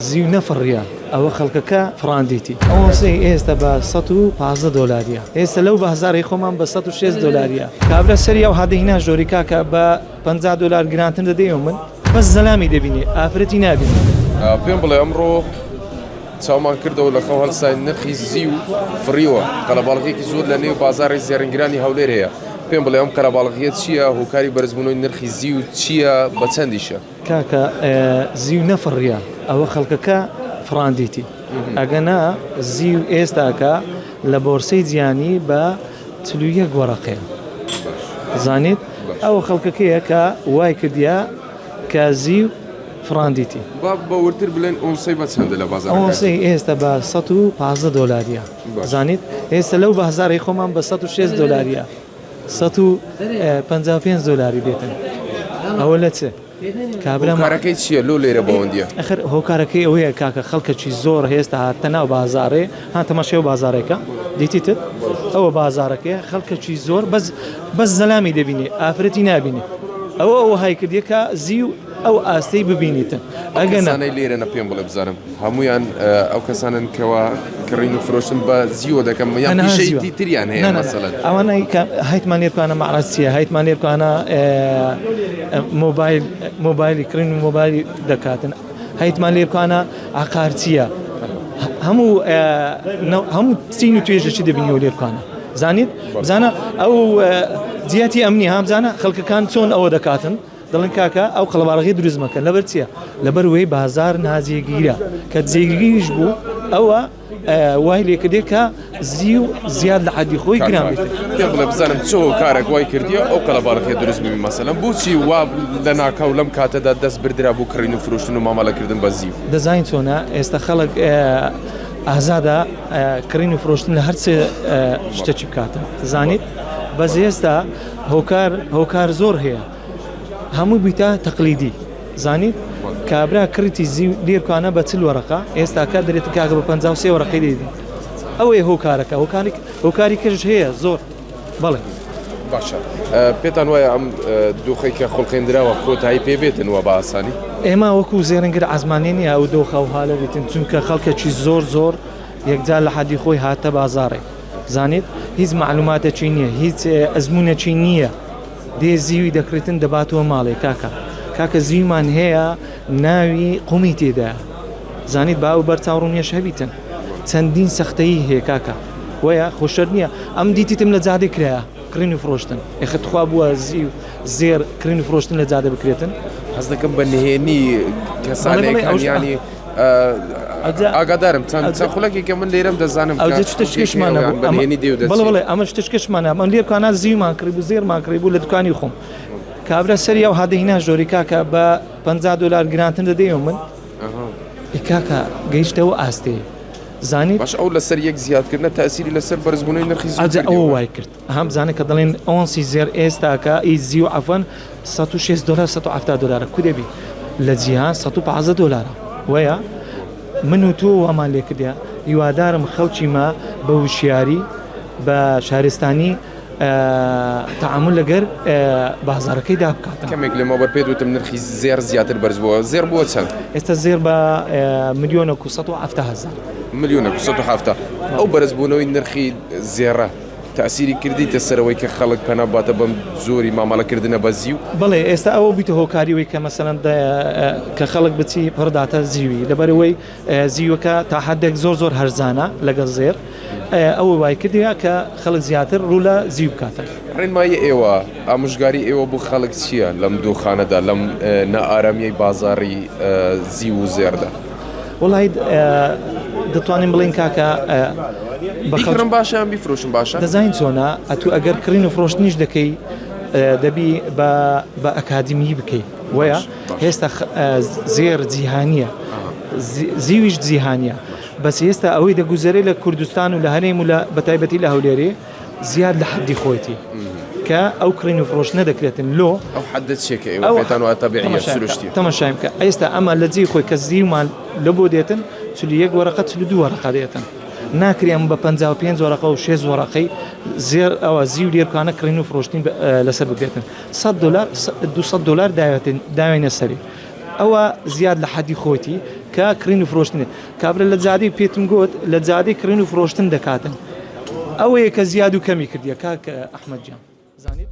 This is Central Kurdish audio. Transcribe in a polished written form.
زیو نەفڕیە ئەوە خەڵکەکە فڕاندیتی. ئۆنسەی ئێستە بە 115 دۆلاریە ئێستە لەو بازاڕی خۆمان بە 106 دۆلاریە کابرا سەری ئەو هادەی ناژۆری کاکە بە 50 دۆلار گرانتر دەدەیەوە من بەس زەلامی دەبینی ئافرەتی نابینی. پێم بڵێ ئەمڕۆ چاومان کردەوە لە خەو هەڵساین نرخی زیو فڕیوە قەرەباڵغیەکی زۆر لە نێو بازاڕی زێڕینگرانی هەولێر هەیە پێم بڵێ ئەم قەرەباڵغیە چییە هۆکاری بەرزبوونەوەی نرخی زیو چییە بە چەندیشە؟ کاکە زیو نەفڕیە ئەوە خەڵکەکە فڕاندیتی ئەگەنا زیو ئێستاکە لە بۆرسەی جیانی بە 41 وەڕەقەیە زانیت ئەوە خەڵکەکەیە کە وای کردیە کە زیو فڕاندیتی. با بە وردتر بلێن ئۆنسەی بە چەندە لە بازاڕەکان؟ ئۆنسەی ئێستا بە 115 دۆلاریە زانیت ئێستا لەو بازاڕی خۆمان بە 106 دۆلاریە 155 دۆلاری دێتن ئەوە لە چ؟ کابرا هۆکارەکەی چییە لۆ لێرە بەوەندیە؟ ئەخر هۆکارەکەی ئەوەیە کاکە خەڵکەکی زۆر هێستا هاتە ناو بازاڕێ ها تەماشای ئەو بازاڕێکە دیتیتت ئەوە بازاڕەکەیە خەڵکەکی زۆر بەس بەس زەلامی دەبینێ ئافرەتی نابینێ ئەوە ئەوە های کردیە کە زیو ئەو ئاستەی ببینیتن ئەگەنا کەسانەی لێرەنە پێم بڵێ بزانم هەمویان ئەو کەسانن کەوا کڕین و فرۆشتن بە زیوە دەکەم یان تەنها پیشەی زیوە. دی تریان هەیە نا نا مەسەلەن ئەوانەی کە هەیتمان لێ بکانە مەعرەز چییە هەیتمان لێ بکانە مۆبایل مۆبایلی کڕین و مۆبایلی دەکاتن هەیتمان لێ بکانە عقار چییە هەموو هەموو چین و توێژەکی دەبینیەوە لێ بکانە زانیت بزانە ئەو جیاتی ئەمنی هامزانە خەڵکەکان چۆن ئەوە دەکاتن دەڵێن کاکە ئەو قەڵەباڵغی دروست مەکە لەبەر چییە لەبەر وەی بازار ناجێگیرە کە جێگیریش بوو ئەوە وای لێکردێ کە زیو زیاد لە حەدی خۆی گران بێت. پێم بڵێ بزانم چ هۆکارێک وای کردیە ئەو قەرەباڵغیە دروست ببی مەسەلەن بۆچی وا لەناکاو لەم کاتەدا دەست بردرا بۆ کڕین و فرۆشتن و مامەڵەکردن بە زیو؟ دەزانی چۆنە ئێستا خەڵک ئازادە کڕین و فرۆشتن لە هەر چ شتێکی بکاتن زانیت بەس ئێستا هۆکار هۆکار زۆر هەیە هەموو بیتە تەقلیدی زانیت کابرا کڕیتی زیو لێرکانە بە 40 وەرەقە ئێستا کە دەرێت کاکە بە 53 وەرەقەی دەیدی ئەوەیە هۆکارەکە هۆکاری هۆکاری کەش هەیە زۆر بەڵێ. باشە پێتان وایە ئەم دۆخەی کە خوڵقێندراوە کۆتایی پێ بێتن وە بە ئاسانی؟ ئێمە وەکو زێرنگر عەزمانێ نییە ئەو دۆخە و هالە بیتن چونکە خەڵکێکی زۆر زۆر یەکجار لە حەدی خۆی هاتە بازاڕێ زانیت هیچ مەعلوماتێکی نییە هیچ ئەزموونێکی نییە دێ زیوی دەکڕیتن دەباتەوە ماڵێ کاکە کاکە زیومان هەیە ناوی قومی تێدایە زانیت با ئەو بەرچاو ڕوونیەش هەبیتن چەندین سەختەیی هەیە کاکە وەیە خۆشەر نییە ئەم دیتیتم لە جادەی کرایە کڕین و فرۆشتن ئێخە تخوا بووە زیو زێر کڕین و فرۆشتن لە جادە بکرێتن حەز دەکەم بە نهێنی کەسانێک ینی ئاگادارم چەند چەند خولەکێکە من لێرەم دەزانم ئەوجا شتێکشمان نەبوو بە نهێنی دێو دەچێت. بەڵێ بەڵێ ئەمە شتێکشمان نەبوو ئەم لێرکانە زیومان کڕی بوو زێرمان کڕی بوو لە دوکانی خۆم کابرا سەری ئەو هادەی ناژۆری کاکە بە 50 دلار گرانتر دەدەیەوە من ئێ کاکە گەیشتەوە ئاستێ زانیت باش ئەو لەسەر یەک زیادکردنە تاسیری لەسەر بەرزبوونەوەی نرخی زیو ئەوجا ئەوە وای کرد هەم زانە کە دەڵێن ئۆنسی زێر ئێستاکە ئی زیو عەفوەن 106 دلار 170 دلارە کو دەبی لە جیهان 115 دلارە وەیە من و تۆ وامان لێ کردە هیوادارم خەڵکی ما بە وشیاری بە شارستانی تەعامول لەگەر بازاڕەکەی دا بکات. کەمێک لەمەوبەر پێت وتم نرخی زێڕ زیاتر بەرز بووە، زێڕ بووە چەند؟ ئێستا زێڕ بە ملیۆنێک و 170 هەزار. ملیۆنێک و 170. ئەو بەرزبوونەوەی نرخی زێڕە تەئسیری کردیتە سەر ئەوەی کە خەڵک پەنا بباتە بەم جۆری مامەڵەکردنە بە زیو؟ بەڵێ ئێستا ئەوە بوویتە هۆکاری ئەوەی کە مەسەلەن کە خەڵک بچی پڕداتە زیوی لەبەرئەوەی زیوەکە تا حەدێک زۆر زۆر هەرزانە لەگەڵ زێر ئەوە وای کردیە کە خەڵک زیاتر ڕوو لە زیو بکاتن. ڕێنمایی ئێوە، ئامۆژگاری ئێوە بۆ خەڵک چییە لەم دۆخانەدا، لەم نائارامییەی بازاڕی زیو و زێڕدا؟ وەڵای دەتوانین بڵێین کاکە بە خەڵک بیکڕم باشە یان بیفرۆشم باشە؟ دەزانین چۆنە ئەتوو ئەگەر کڕین و فرۆشتنیش دەکەی دەبی بە بە ئەکادیمی بکەی وەیە هێستا زێڕ جیهانییە زیویش جیهانییە بەس ئێستا ئەوەی دەگوزەرێ لە کوردستان و لە هەرێم و لە بەتایبەتی لە هەولێرێ زیاد لە حەدی خۆیتی کە ئەو کڕین و فرۆشتنە دەکرێتن لۆ ئەو حەدە چیە کە ئێوە پێتان وایە تەبیعیە سروشتیە؟ تەماشایم کە ئێستا ئەمە لە جێی خۆی کە زیومان لە بۆ دێتن 41 وەرەقە 42 وەرەقە دێتن ناکرێ ئەم بە 55 وەرەقە و 6 وەرەقەی زێر ئەوە زیو لێرکانە کڕین و فرۆشتنی لەسەر بکرێتن 100 دلار 200 دلار داوێنە سەری ئەوە زیاد لە حەدی خۆیتی کە. کە کڕین و فرۆشتنێ کابرا لە جادەی پێتم گوت لە جادەی کڕین و فرۆشتن دەکاتن ئەوەیە کە زیاد و کەمی کردیە کاک ئەحمەد گیان زانیت.